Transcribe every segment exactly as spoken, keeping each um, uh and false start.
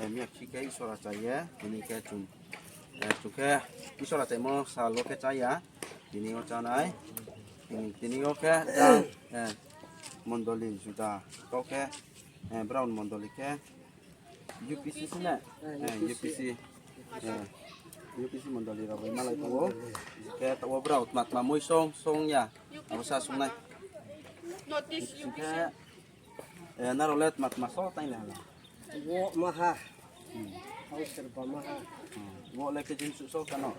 Miya khe khe Isor achai ye, tini khe chung, chung khe Isor achaimo sal wo khe chá ya, tini yo chánai. Tini yo khe jang, mondoli juda, kau khe, brao ni mondoli khe U P C se na? U P C, U P C mondoli rao bai malai tong ou. Khe taoh wo brao tma tma mui song song ya, abo sa sung nai. Khe nrao le tma tma so tang le hala? Wo maha. Wo le kg msuh so kano?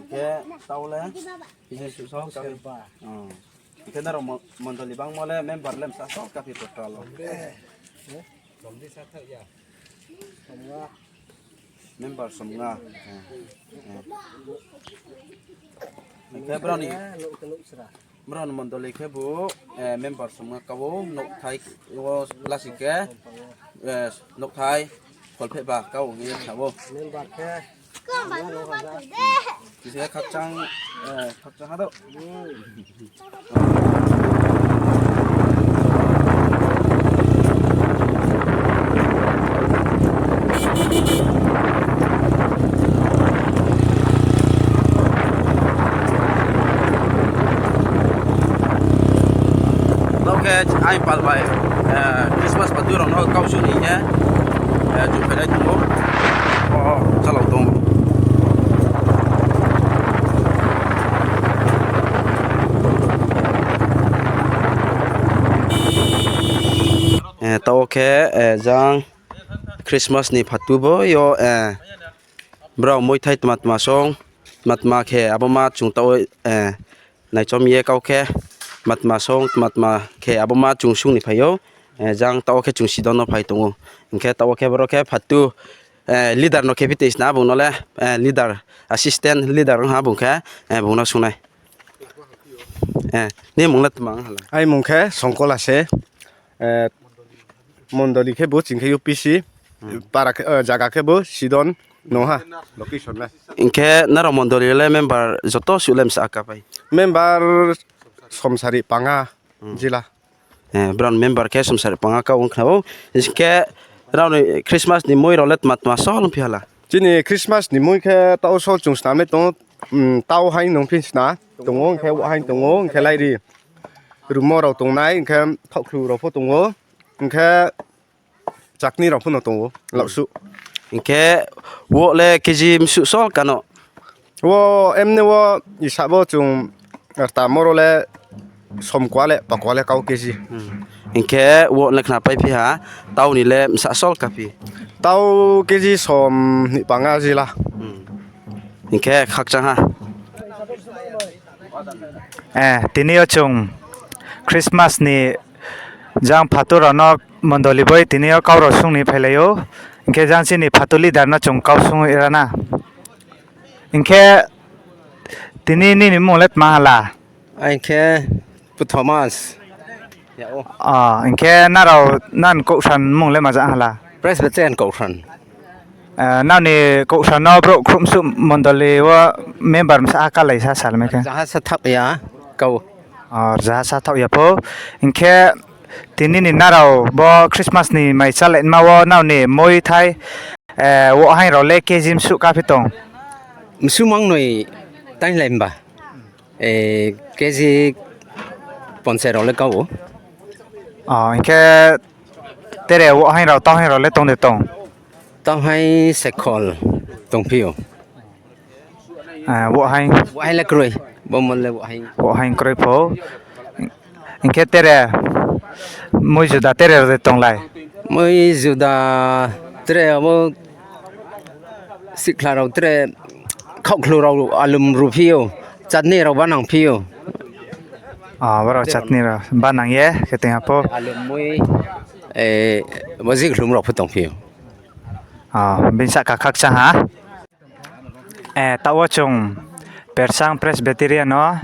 Khe tau le kg msuh so ka? Khe nrao mondoli bangmo le member le msa so kaphi total wo? Member somnga. Khe brao ni mondoli khebu member somnga ka ou, nouhthai wo lasi khe nouhthai kholphehba ka ou hing ye khna ou. Kisa khakchang, khakchang ha dou. Taoh khe aini pal bai Christmas patu rao no kau sung ni ye chung phainai tong ou. O, chalao tong. Taoh khe jang Christmas ni phatu bo yo brao moithai tma tma song, tma tma khe abo ma chung taoh naichom ye kau khe, tma tma song, tma tma khe abo ma chung sung ni phai ou. Jang taoh khe chung Sidon no phai tong ou. Hing khe taoh khe boro khe phatu leader no khe phi tei sna bung no le, leader, assistant leader ong ha bung khe, bung no sung nai. Nini mung le tma ong hala? Aini mung khe Songkola se. Mondoli khe bo ching khe U P C, para khe, zaga khe bo Sidon no ha, location le. Hing khe nrao mondoli le member joto suh le msa ka pai? Member somsari panga jila. Brao ni member khe somsari panga ka ong khna ou. Hing khe nrao ni Christmas ni mui rao le tma tma so lung phi hala? Chini Christmas ni mui khe taoh so chung snam le tong ou, tau haing nung phi sna tong ou, hing khe wah haing tong ou, hing khe lairi rumo rao tongnai, hing khe thaohkhlu rao pho tong ou, hing khe chutney rao pho no tong ou, laohsuh. Hing khe wo le kg msuh so kano? Wo emne wo isa bo chung rta moro le somkua le pakua le kau kg. Hing khe wo le khna pai phi ha, tau ni le msa so kaphi? Tau kg som ni panga jila. Hing khe khakchang ha. Tini yo chung Christmas ni jang phatu rao no mondoli boi tini yo kau rao sung ni phailai ou. Hing khe jang chini phatu leader no chung kau sung ra na. Hing khe tini nini mung le tma hala? Aini khe Pu Thomas. Hing khe nrao, nang kouhsran mung le maja hala? Presbyterian kouhsran. Nang ni kouhsran no brouh khruhmsuh mondoli wo member msa ha kalai sa salmai khe? Rzaha sa thaoh ya kau. Rzaha sa thaoh ya pho. Hing khe tini ni nrao bo Christmas ni mai chálaima wo nrao ni moithai, wah haing rao le kg msuh kaphi tong? Msuh mang noi tainglai mba. Kg ponchai rao le kau ou. Hing khe tere wah haing rao, tau haing rao le tong de tong? Tau haing sekhol tongphi ou. Wah haing le kroi, bo mon le wah haing kroi pho. Hing khe tere mui juda tere rao de tonglai? Mui juda tere abo sikhla rao tere khaohkhlu rao alum ruphi ou, chutney rao banang phi ou. Brao chutney rao banang ye khe tong ha pho. Alum mui, bo jikhlum rao pho tongphi ou. Bini sahka khakchang ha. Taoh wo chung Persang Presbyterian no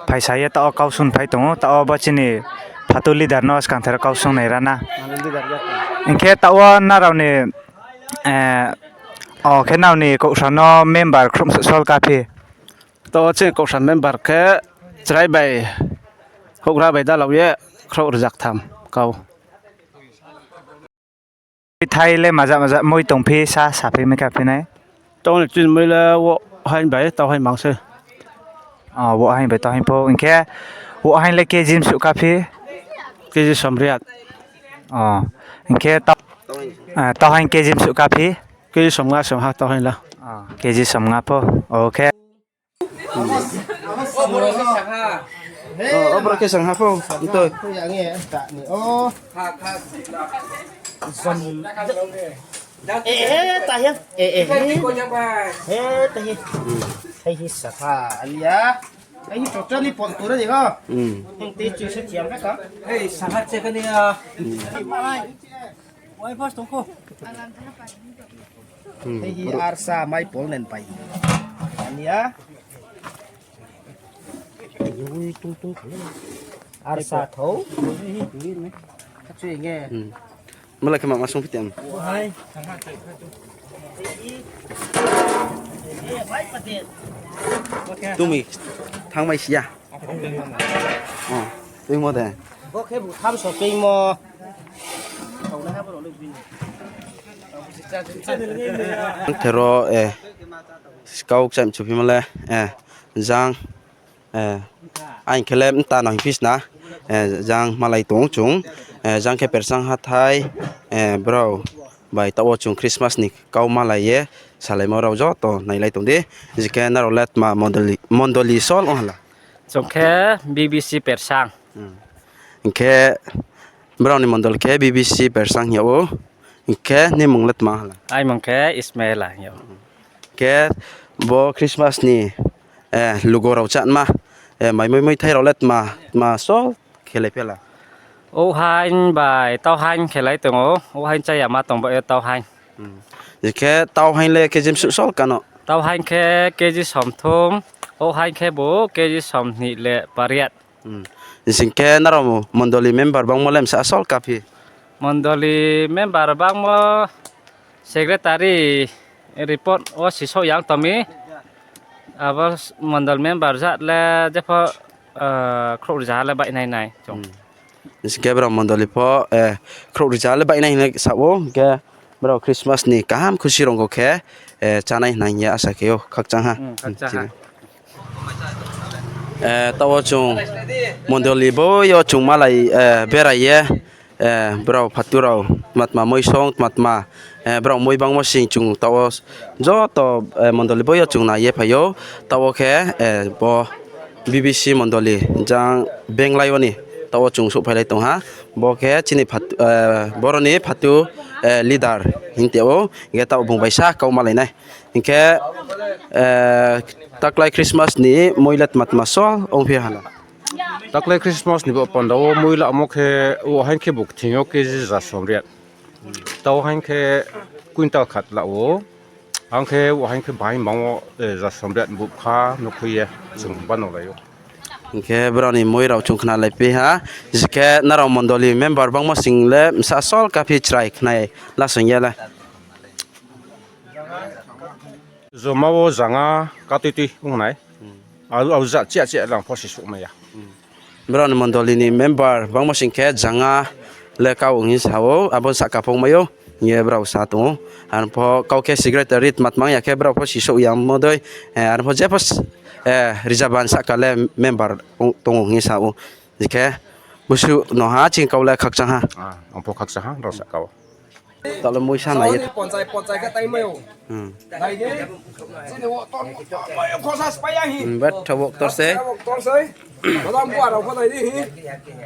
phaisa ye taoh wo kau sung phai tong ou, taoh wo bo chini phatu leader no skangther kau sung nai ra na. Hing khe taoh wo nrao ni, o khe nrao ni kouhsran no member khruhmsuh sol kaphi? Taoh wo chini kouhsran member khe chrai bai Houhgra bai dalao ye khrouh rza ktham kau. Thai le maja maja moi tongphi sa saphi mai kha phi nai. Tong ni chini moi le wo haing bai tau haing mang se. O, wo haing bai tau haing pho. Hing khe wo haing le K G msuh kha phi? K G som riat. O, hing khe tau, eh, tau haing K G msuh kha phi? K G som nga som ha tau haing la. O, K G som nga pho. O khe. O, o, bro khe sang ha pho. Ito. Eh, eh, ta he. Eh, eh, eh. Eh, ta he. Hai hi sa pha, alia. Hai hi totally pon tu ra di ho. Hmm. Hing te chu se thiam ka ka. Hei, sa ha che ka ni ya. Hmm. Wai pas tong ko. Hmm. Hei hi arsa mai pol nen pai. Ania. Arsa thou. Kachui nge. Hmm. Mala khe ma ma sung phi tem. Hai. Tumi thang mai siya. O, tui mo de. Bo khe bu tham so ping mo. Ang thero, eh, kau kcham chuphi male, eh, jang, eh, aing khe le mta no hingphi sna, eh, jang malai tong chung, eh, jang khe persang hathai, eh, brao bai taoh wo chung Christmas ni kau malai ye salaimo rao joto nailai tong di. Hing khe nrao le tma mondoli, mondoli sol ong hala? Chung khe B B C persang. Hmm. Hing khe brao ni mondoli khe B B C persang hing yag ou. Hing khe ni mung le tma hala? Ai mung khe Ismaila hing yag ou. Khe bo Christmas ni, eh, lugo rao chánma, eh, mai moi moi thai rao le tma, tma sol khelai phi hala? Ouhaing bai tauhaing khelai tong ou, ouhaing chá ya ma tong ba ye tauhaing. Hmm. Hing khe tauhaing le K G msuh sol kano? Tauhaing khe K G somthum, ouhaing khe bo K G somhni le pariat. Hmm. Hing khe nrao mondoli member bangmo le msa sol kaphi? Mondoli member bangmo secretary report wo sisouh yang tong mi. Abo mondol member jat le jepho, eh, khrouh rza le baih nai nai chung. Hmm. Hing khe brao mondoli pho, eh, khrouh rza le baih nai hing sa ou, hing khe brao Christmas ni kaham khusi rong khe, eh, chánai hing ye asa khe ou, khakchang ha. Hmm, khakchang ha. Eh, taoh wo chung mondoli bo yo chung malai, eh, berai ye, eh, brao phatu rao, tma tma moi song, tma tma, eh, brao moi bangmo sing chung taoh wo joto, eh, mondoli bo yo chung nai ye phai ou, taoh wo khe, eh, bo B B C mondoli jang benglai wo ni taoh wo chung souhphailai tong ha, bo khe chini phat-, eh, boro ni phatu, eh, leader hing te ou, hing khe taoh bung bai sa kau malai nai. Hing khe, eh, taklái Christmas ni moi le tma tma sol ongphi hala? Taklái Christmas ni bo panda wo moi lamo khe, o haing khe bo kthing yo K G rza somriat. Tauhaing khe quintal khat la ou. Ang khe o haing khe bahai mang wo, eh, rza somriat bubkha no khui ye chung banolai ou. Hing khe brao ni moi rao chung khnalai phi ha, hing khe nrao mondoli member bangmo sing le msa sol kaphi chrai khnai lasing ya le. Joma wo janga katuitui ong nai. Hmm. Abo, abo ja, chia, chia lang pho sisouh mai ya. Hmm. Brao ni mondoli ni member bangmo sing khe janga le kau ong hing sa ou, abo sahka phung mai ou, hing ye brao sa tong ou. Arpho kau khe secretary tma tma ya khe brao pho sisouh yamo dei, eh, arpho jepho, eh, rza ban sahka le member tong ou hing sa ou. Hing khe busu no ha ching kau le khakchang ha. Ah, ang pho khakchang ha, rao sahka wo. Taoh le moi sa nai ye. Ponchai, ponchai khe tai mai ou. Hmm. Nai di. Chini wo ton, khosa spai ya hi. Hmm, bet tha wo ktor se. Wo ktor se. Bodam bua rao pho nai di hi.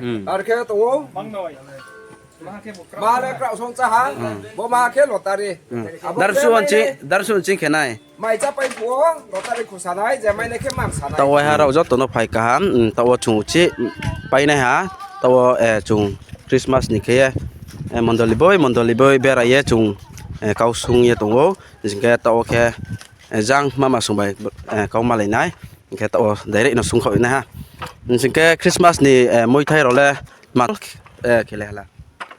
Hmm. Ar khe tong ou. Ma le krao song cha ha. Hmm. Bo ma khe lottery. Hmm. Abo darsu khe anchi, mai nai. Darsu anchi khe nai. Mai cha pai phuh wo, lottery khusa nai, je mai nai khe mang sa nai. Taoh waiha rao joto no phai kaham, mm, taoh wo chung uchih, mm, painai ha, taoh wo, eh, chung Christmas ni khe ye, eh, mondoli boi, mondoli boi berai ye chung, eh, kau sung ye tong ou, hing khe taoh wo khe, eh, jang mama sung bai, eh, kau malai nai, hing khe taoh wo direct no sungkhaoh nai ha. Hing khe Christmas ni, eh, moithai rao le ma, eh, khelai hala?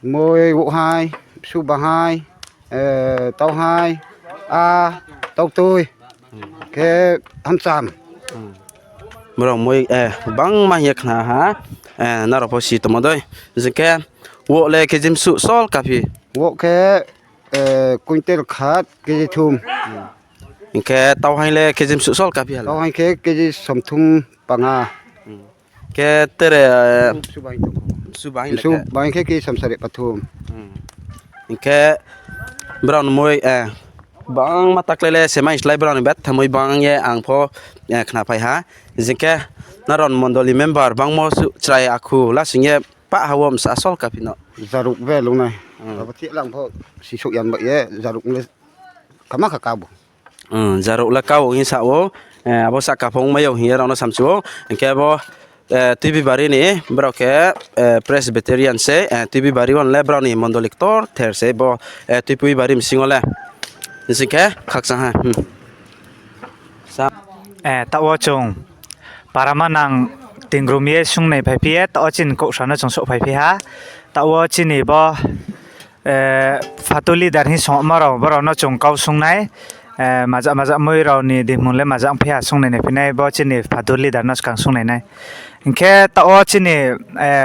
Moi, wouh hai, bsu bahai, eh, tau hai, a, tau tui, khe hamcham. Brao moi, eh, bangma hing ye khna ha. nrao pho si tongmo dei. Jing khe, wo le kg msuh sol kaphi? Wo khe, quintal khat kg thum. Hing khe tauhaing le kg msuh sol kaphi ha le? Tauhaing khe kg somthum panga. Khe tere, msuh bahing khe kg somsari pathum. Hing khe brao ni moi, bangma taklai le semai slái brao ni betha moi bang ye ang pho khnaphai ha. Jing khe nrao ni mondoli member bangmo suh chrai akhu lasing ye pah ha wo msa sol kaphi no? Jaruk be lungnai. Abo thik lang pho sisouh yan ba ye jaruk le kama kha kabo. Jaruk le kau hing sa ou, abo sahka pho ongmai ou hing ye rao no samchu ou. Hing khe bo, Tuibibari ni brao khe, Presbyterian se, Tuibibari wo le brao ni mondoli ktorther se bo, Tuibibari bsing yo le. Sing khe khakchang ha. Taoh wo chung para manang tingrum ye sungnai phaiphi ye, taoh wo chini kouhsa no chung souhphaiphi ha. Taoh wo chini bo, phatu leader hing songmo rao, brao no chung kau sungnai. Majak majak moi rao ni dihmung le majak ongphi ha sungnai naiphi nai, bo chini phatu leader no skang sungnai nai. Hing khe taoh wo chini,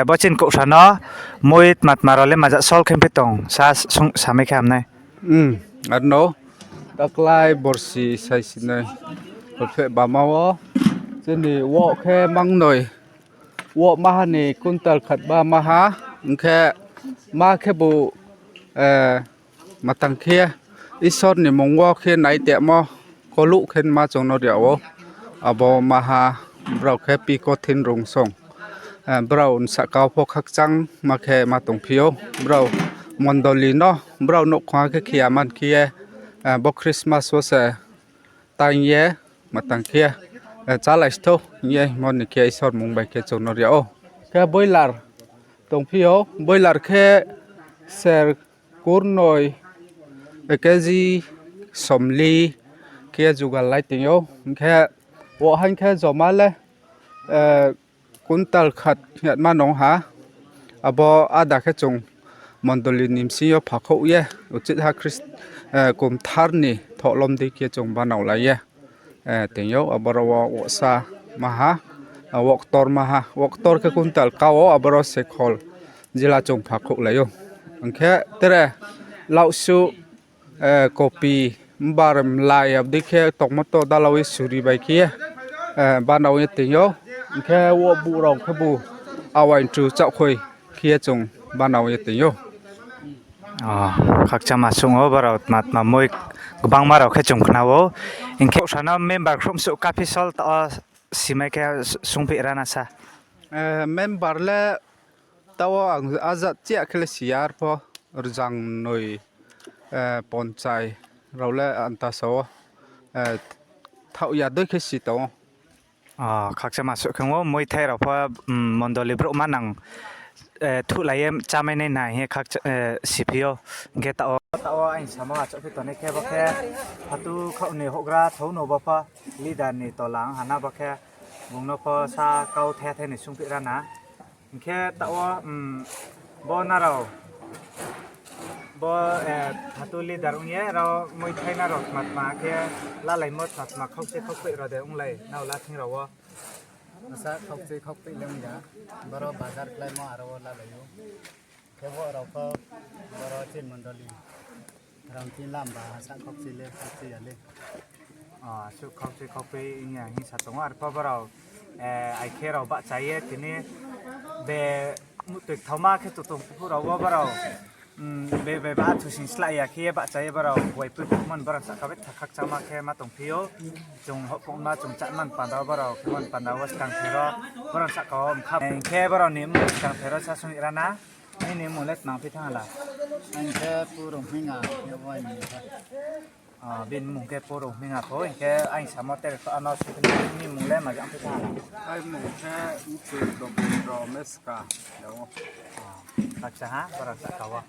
bo chini kouhsa no moi tma tma rao le majak sol khe phi tong, sa samai khe ham nai. Arno, taklai borsi saisinoi, phe bama wo, chini wo khe mangnoi, wo maha ni quintal khat ba maha, hing khe ma khebu, matang khe Isor ni mmung wo khe naitemo koluh khe ma chung no ri yag ou. Abo maha brao khe pi kothin rung song. Brao ni sahka wo pho khakchangma khe ma tongphi ou. Brao mondoli no, brao nouhkhong khe khe ya man khe ye, bo Christmas wo se tang ye, matang khe, chálai sthou hing ye hingmo ni khe Isor mmung bai khe chung no ri yag ou. Khe boiler tongphi ou, boiler khe ser kurnoi, kg somli khe jugal lai tong ou. Hing khe wo haing khe joma le, quintal khat hing yatma nung ha. Abo ada khe chung mondoli ni bsing yo phakhouh ye, uchih ha Khrist-, kumthar ni thohlom dei khe chung banao lai ye, tong ou. Aboro wo wosa maha, wo ktor maha, wo ktor khe quintal ka ou, aboro se khol jila chung phakhouh lai ou. Hing khe tere laohsuh, kopi, mbar, mlai, abo dei khe tongmo to dala wo ye suri bai khe ye, banao ye tong ou. Hing khe wo buh rao khebu awaing chu chaohkhoi khe ye chung banao ye tong ou. Khakchangma sung ou, brao tma tma moi gbangma rao khe chung khna ou. Hing khe kouhsa no member khrouh msuh kaphi sol taoh wo simai khe sungphi rana sa. Member le taoh wo ang ajat chiya khe le si ya, arpho rzangnoi, ponchai rao le anta sa ou, thaoh ya dei khe si tong ou. Khakchangma suh khe ou, moithai rao pho, mondoli brouh manang, thuhlai ye chámai nai na hing ye siphi ou. Hing khe taoh wo, taoh wo aini samo achouhphi tongnai khe bo khe phatu khaoh ni houhgra thou no bo pho leader ni tola ong ha na bo khe bung no pho sa kau thai thai ni sungphi rana. Hing khe taoh wo, bo nrao, bo, phatu leader ong ye rao moithai nrao tma tma khe lalaimo tma tma khaukchai khaukpei rao de onglai nrao la thing rao wo. Asa khaukchai khaukpei le ong ya, boro bazar kláimo aro wo lalai ou. Khe bo rao pho, boro chini mondoli rao ni thing lamba asa khaukchai le khaukchai ya le. Suh khaukchai khaukpei ong ya hing sa tong ou, arpho brao, ai khe rao bahcha ye tini be muhtoi kthaoma khe totong phu rao wo brao, be, be ba thusing slái ya khe ye bahcha ye brao waipui phuhmo ni brao sahka betha khakchangma khe ma tongphi ou. Chung houhphungma chung cháman panda wo brao khe man panda wo skang thero, brao sahka wo mkha. Hing khe brao ni mmung skang thero sa sung rana. Nini mmung le tma phi thanng la? Ang khe Purung Hminga, ya bo aini mmung khe. Bini mmung khe Purung Hminga pho, hing khe aini samo tere kho ano sung phi nini mmung le ma jang phi thanng la? Ai mmung khe Mchoi Dobindro Meska, ya wo. Khakchang ha, brao sahka wo.